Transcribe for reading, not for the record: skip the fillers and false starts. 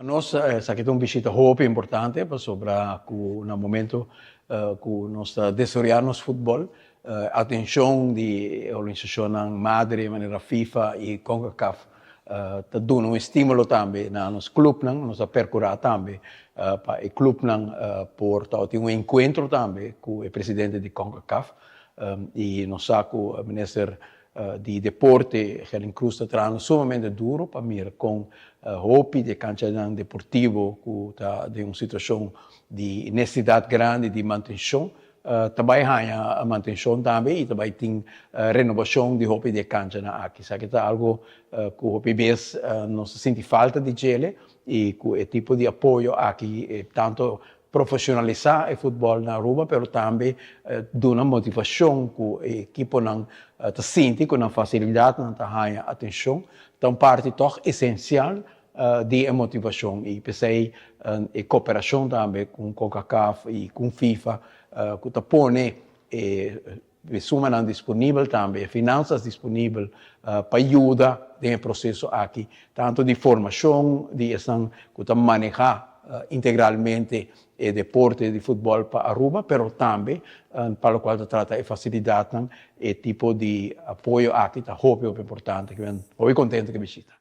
Pa nos esaki ta un bishita hopi importante pasobra ku na momento ku nos ta desaroyá nos futbòl, atenshon di e organisashonnan madre manera FIFA i Concacaf ta duna un estímulo tambe na nos klupnan. Nos a perkurá tambe pa e klupnan por tabatin un enkuentro tambe ku e presidente di Concacaf i nos sa ku minister di deporte Gerlin Cruz ta trahando sumamente duro pa mira kon hopi di e kanchanan deportivo ku ta den un situashon di nesesidat grandi di mantenshon ta bai haña mantenshon tambe i ta bai tin renobashon di hopi di e kanchanan aki. Esaki ta algu ku hopi bes nos ta sinti falta di djele i ku e tipo di apoyo aki tanto profesionalisa e futbol na Aruba pero tambe duna motivacion cu e ekiponan ta sinti cu nan facilidadnan ta haña atencion ta un parti toch esencial di e motivacion y p'esey e cooperacion tambe cu Concacaf y cu FIFA cu ta pone e E sumanan disponibel tambe, e finansas disponibel pa yuda den e proseso aki, tantu di formashon di esnan ku ta manehá integralmente e deporte di futbòl pa Aruba, pero tambe pa lokual ta trata e fasilidatnan, e tipo di apoyo aki ta hopi hopi importante. Hopi kontento ku e bishita.